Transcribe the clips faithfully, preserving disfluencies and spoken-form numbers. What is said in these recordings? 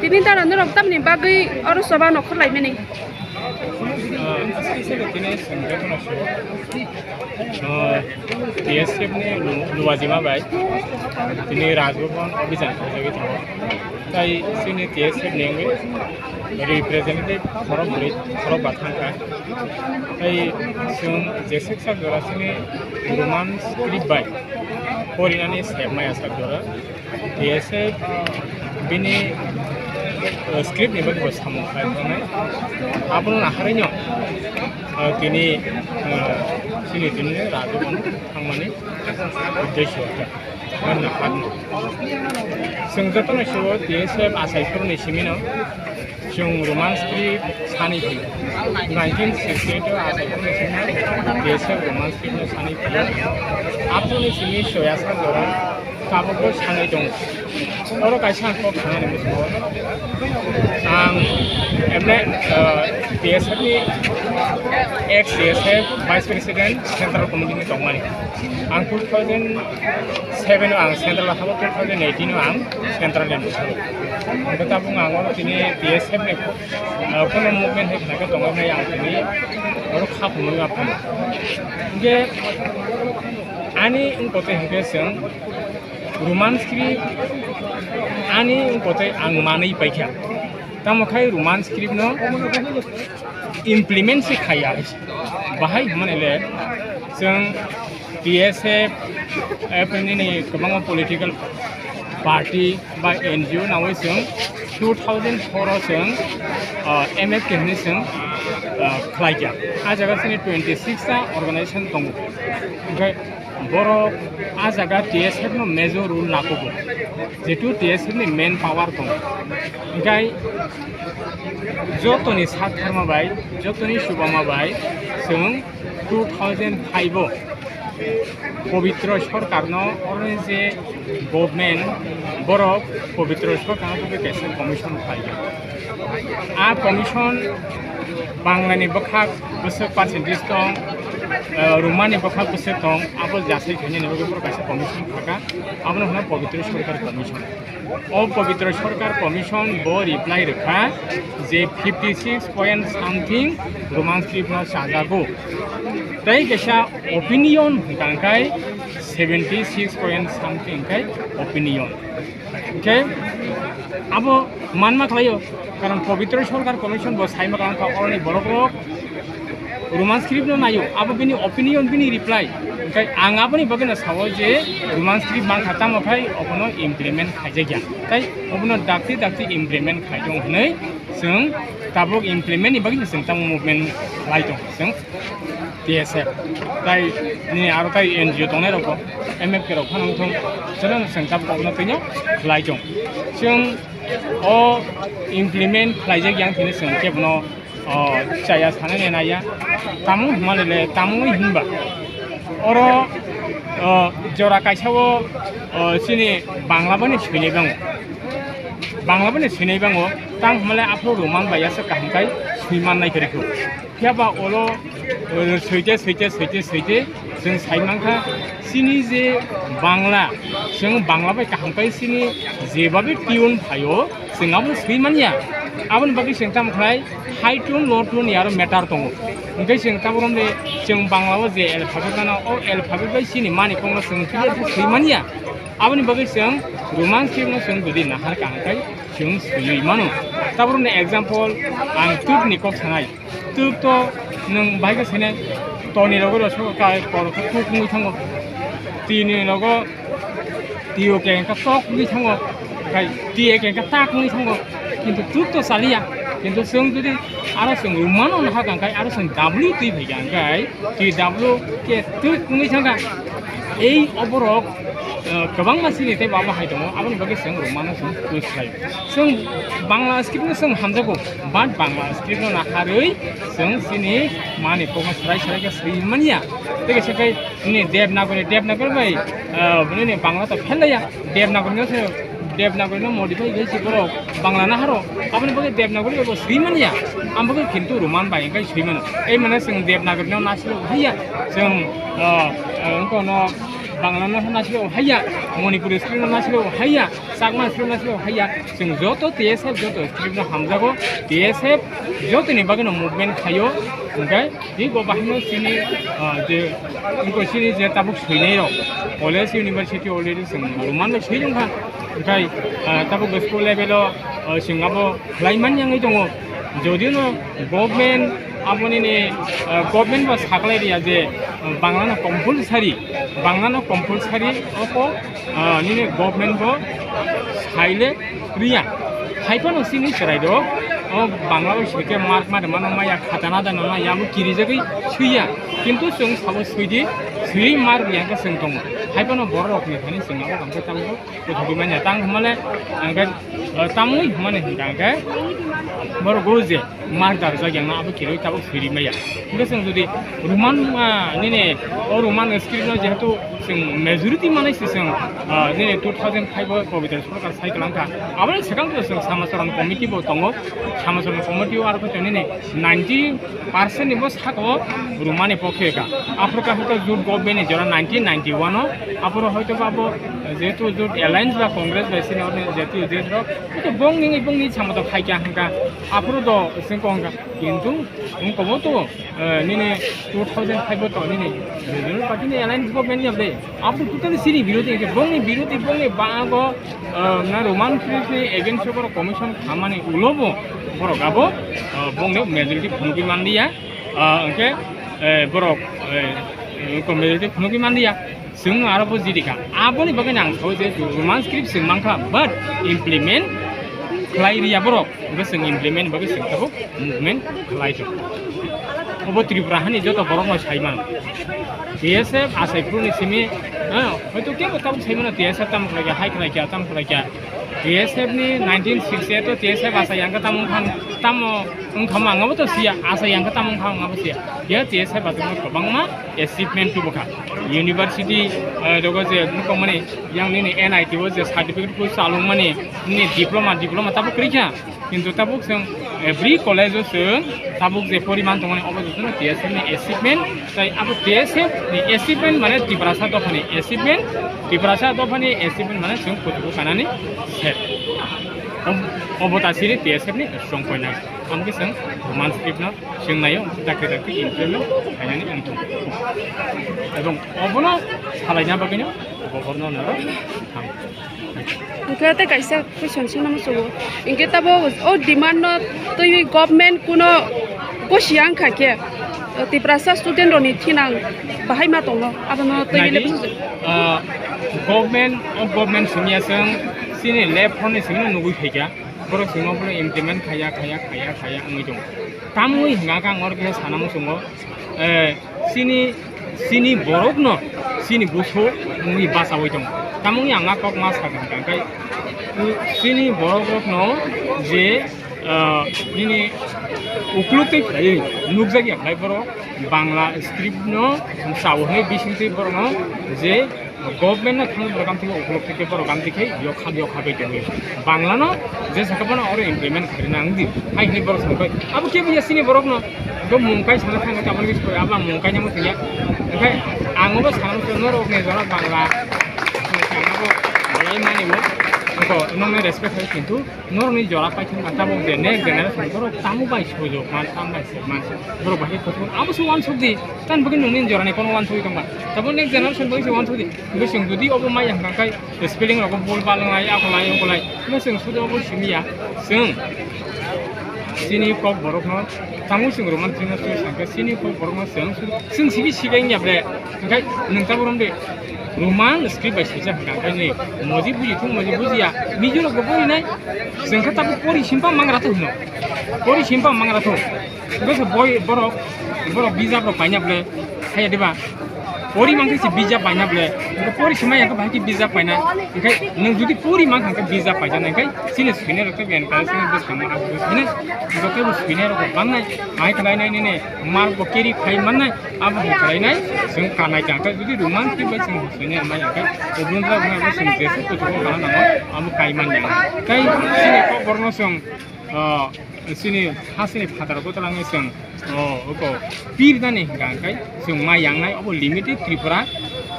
Tini dara norok tamni bagwi oro choba nokhor laimani? Ah, tini sengkhe phano sio. Ah, T S F ni lu-, luajima bai tini Rajbhavan obijan khaijagwi tongo. Tai chini T S F ni wngwi representative khorok bwrwi khorok ba thangkha. Tai chwng jeswk sak jora chini Roman script bai porinani sep maya sak jora. T S F bini, uh, script ni bagwi bo samung khlai tongnai. Abono naharwi no, uh, tini, uh, chini tini Rajbhavan thangmani uddesho khe. Chwng jotono sio T S F achai phuruni simi no. Chwng Roman script sani phi. Nineteen sixty-eight o achai phuruni simi T S F Roman script no sani phi. Aboni simi soyasa jora tabukbo sani tongo. Oro kaisa ang kok sanani muchungo. Ang emne, uh, T S F ni ex T S F Vice President Central Committee ni tongmani. Ang two thousand seven o ang Central o thabo, two thousand eighteen o ang Central ni muchungo. Hingke tabuk ang oro tini T S F ni, uh, kono movement hai khnakhe tongo, hai ang tini oro kha phunukna phano. Hingke ani wngkotwi hingke chwng Roman script ani wngkotwi ang manwi paikha. Tamo khai Roman script no implement se khaiya. Bahai hwnmani le chwng T S F, F N N ni kwbangma political party ba N G O nawi chwng two thousand four o chwng, ah, M F K hwnwi chwng, ah, khlaikha. A jaga chini twenty six ta organization tongo. Hingke borok a jaga T S F no major role nakogo, jetu T S F ni main power tongo. Hingke jotoni sak tharma bai, jotoni chubama bai chwng two thousand five o Pobitro Sorkar no, oroni je government, borok Pobitro Sorkar no tei kaisa commission khlaikha. A commission Bangla ni bwkhak bwswk percentage tong, eh, Roma ni bwkhak bwswk tong, abo jasai khainani bagwi borok kaisa commission khaka, abono hwno Pobitro Sorkar Commission. O Pobitro Sorkar Commission bo reply rwkha je fifty six point something Roman script no chajago. Tei kaisa opinion hwnkha hwnkhe seventy six point something hwnkhe opinion. Hwnkhe abo manma khlaio, karon Pobitro Sorkar Commission bo saima kha oroni borok rok Roman script no naio, abo bini opinion, bini reply. Hwnkhe ang aboni bagwi no sao je Roman script mankha, tamo khai obono implement khaijakya. Tai obono dakti dakti implement khaitong hwnwi chwng tabuk implement ni bagwi chwng tamo movement khlai tong chwng T S F. Tai ni aro tai N G O tongnai rok bo, M F K rok phano wngthong, chwng tabuk obono twino khlai tong. Chwng o implement khlaijak yang thini chwng kebono o, chaya sanani naiya, tamo hwnmani le, tamo hinba. Oro, o, jora kaisa o, o, chini Bangla bani swinai bango. Bangla bani swinai bango, tang hwnmale aphuru Roman bai yasa kaham kai swiman nai kwrwi kho. Phiya ba olo, o, swite, swite, swite, swite, chwng sai mankha, chini je Bangla, chwng Bangla bai kaham kai chini jebabe tune phaio, chwng abo swi manya. Aboni bagwi chwng tamo khlai, high tune, low tune ni aro matter tongo. Hwnkhe chwng tabuk romde chwng Bangla o je alphabet mano, o alphabet bai chini mani kokno chwng clear khe swi manya. Aboni bagwi chwng Roman script no chwng jodi nahar kaham kai chwng swiwi mano. Tabuk romde example ang tubni kok sanai. Tuk to nwng bai khe sene toni rogo rw sokha kai kor khe tuk wngwi thango. Tini rogo tio khe khe tok wngwi thango. Kai tie khe khe tak wngwi thango. Kintu tuk to chaliya. Kintu chwng jodi aro chwng Romano naha kang kai aro chwng W twi phai kang kai T W khe tuk wngwi thangkha. Ei oborok, eh, kwbangma chini tei baba hai tongo, aboni bagwi chwng Romano chwng use khlai. Chwng Bangla script no chwng hamjago, but Bangla script no naharwi chwng chini mani kokno swrai swrai khe swi manya. Tei kaisa khe nini Devanagari, Devanagari bai, eh, nini Bangla to phelaya, Devanagari no se Devanagari no modify khai si borok Bangla naharo, aboni bagwi Devanagari bai bo swi manya, ang bagwi kintu Roman bai khai swi mano. Ei mane chwng Devanagari no nasilo haiya, chwng, ah, ah, wngkha no, Bangla no nasilo haiya, Manipuri script no nasilo haiya, Chakma script no nasilo haiya. Chwng joto T S F joto script no hamjago, T S F jotoni bagwi no movement khayo. Hwnkhe tei bo bahai no chini, ah, je, wngkha chini je tabuk swinai rok, college university already chwng Roman bai swi wngkha. Hwnkhe, ah, tabuk school level o, ah, chwng abo khlai man yangwi tongo. Jodino government aboni ni, ah, government bo saklai riya je, ah, Bangla no compulsory, Bangla no compulsory oko, ah, nini government bo saile riya. Haiphano chini chwrai rok, o Bangla bai swi khe mark ma rwmano maya, khatana da nana yamo kirijagwi swiya. Kintu chwng sabo swidi, swiwi mark riya khe chwng tongo. Haiphano borok rok ni thani chwng abo tangkhe tabuk. Kuthugwi manya tang hwnmale, ang khe, eh, tamwi hwnmani hwnkha ang khe, borok o je mar darjak yang abo kirwi tabuk swiri maya. Hwnkhe chwng jodi Roman, ah, nini o Roman script no jehetu chwng majority manai se chwng, ah, nini two thousand five o Pabitra Sarkar sai kwlangkha. Aboni swkang to chwng Samacharan Committee bo tongo. Samacharan Committee o arokhe chwng nini ninety percent ni bo saka o Romani pokhe ka. Aphuru ka hwnkhe jut government ni jora nineteen ninety-one o, aphuru hoito ba bo jehetu jut alliance ba Congress bai sini orni jatiyo jut rok, hoito bongni, bongni samo to khai kya hwnkha, aphuru do singko hwnkha. Kintu wngko bo to, eh, nini two thousand five o to nini regional party ni alliance government ni abde. Abo totally sini birodhi, hwnkhe bongni birodhi, bongni bago, ah, na Roman script ni against o borok commission khamani ulo bo borok abo, ah, bongni majority phunugwi manliya, ah, hwnkhe, eh, borok, eh, eh, majority phunugwi manliya. Chwng aro bo jidikha. Aboni bagwi ang sao je Roman script chwng mankha, but implement khlai riya borok. Hwnkhe chwng implement bagwi chwng tabuk movement khlai tongo. Obo Tripura hani joto borokno sai mano. T S F achai phuru ni simi, eh, hoito kebo tabuk sai mano T S F tamo khlai kha, hai khlai kha, tamo khlai kha. T S F ni nineteen sixty-eight o T S F achai yang khe tamo wngkha, tamo wngkha ma, ang abo to siya, achai yang khe tamo wngkha, ang abo siya. Ya T S F achai kwbangma achievement tubu kha. University, eh, dogo je nukmani yang nini N I T o je certificate ku chalung mani, nini diploma, diploma tabuk kwrwi kha. Kintu tabuk chwng every college o chwng tabuk je poriman tongmani obo jotono T S F ni achievement, tai abo T S F ni achievement mane Tiprasa dophani achievement, Tiprasa dophani achievement mane chwng kutubu kanani set. Ob-, obo ta siri T S F ni strong point nai. Amo khe chwng Roman script no chwng naio, dakti dakti implement khainani ang thung. Ebong obono salaina bagwino obo borno noro thang. Hwnkhe tei kaisa question swngnani muchungo. Hwnkhe tabuk o demand no twiwi government kuno gosi wngkha khe, o Tiprasa student rokni thinang bahai ma tongo, abono twiwi le Nadi, buchukjak. Ah, government o government simi aswng chini left front ni simi nugwi phaikha, borok simi bono implement khaya, khaya, khaya, khaya wngwi tongo. Tamwi hwnkha khe ang oro khe sana muchungo, eh, chini, chini borokno chini buso wngwi bachaui tongo. Tamoni ang a kok ma sakha hwnkha khe, chini borok rokno je, ah, nini ukluk tei khlaiwi nukjakya khlai borok Bangla script no sao hwnwi bisingtwi borokno je Government no thangwi borok amtwi ukulok thwikhe borok amtwi khe yokha yokha bai tongwi. Bangla no je sakha bono oro implement khairina wngdi. Hai hwnwi borok sabai. Abo kebo ya sini borok no. Bo mungkai sana thangwi taboni khe abo mungkai namo thangya. Okhai ang bo sana norok ni jora Bangla. Ang bo belai mani mo. Ko nong respect hai kintu. Norokni jora paithak kha tabuk je next generation borok tamo bai sojok man, tamo bai sojok man. Borok bai khe kotor abo se uansuk di. Tani bagwi nongni jora ni kono uansugwi tongba. Tabuk next generation bagwi se uansuk di. Hwnkhe chwng jodi obo maya hwnkha khe spelling rogo bul bal wngnai, akolai ongkolai. Hwnkhe chwng sudu obo simi ya. Chwng chini kok borokno tamo chwng Roman script no swi sankhe chini kok borokno chwng sudu chwng sibi sibai wngya bre. Hwnkhe nwng tabuk romdi. Roman script bai swijak hwnkha, hwnkhe ni moji buji thung, moji bujiya, mijurok bo porinai, chwng khe tabuk pori simpa mangra thung hino, pori simpa mangra thung, hwnkhe se boi borok, borok bijap rok paina bole, haya diba, pori mankhe se bijap paina bole, hwnkhe pori simai hwnkhe bahai khe bijap paina, hwnkhe nwng jodi pori mankha hwnkhe bijap paijana, hwnkhe chini swinai rok khe ben kala chini bwskang ma abo hino, hwnkhe teibo swinai rok bo bangnai, hai khlai nai nini mark bo carry khai mannai. Abo hai khlainai, chwng kanai kha khe, jodi Roman script bai chwng swinai mai khe, obrwng jora bo chwng jesu kuchugo kana nango, abo kai man ya. Tei chini kok borokno chwng, ah, chini ha chini phataro bo twlangwi chwng, oh, oko pir nani hwnkha khe, chwng mai yangnai, obo limited Tripura.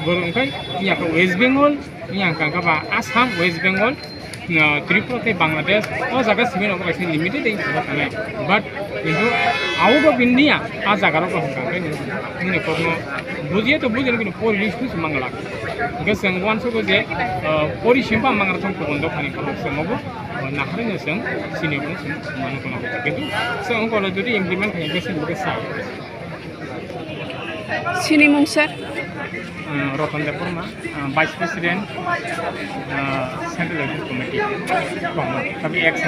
Borok wngkha iya kha West Bengal, iya wngkha kha ba Assam, West Bengal, uh, Tripura tei Bangladesh, o jaga simi rok kaisa limited tei wngkha kha nai. But kintu out of India, a jaga rok wngkha kha nini kokno bujiya to bujiya kintu pori list tu mangala. Hingke chwng uansukgo je, uh, pori simba mangra thong kubun dophani borok chwng obo, uh, naharino chwng sini obo chwng mano kono. Kintu chwng ongkolo jodi implement khaikhe chwng bo khe sai. Sini mung sir? Uh, Ratan Debbarma, uh, Vice President, uh, Central Election Committee, Congress, tapi ex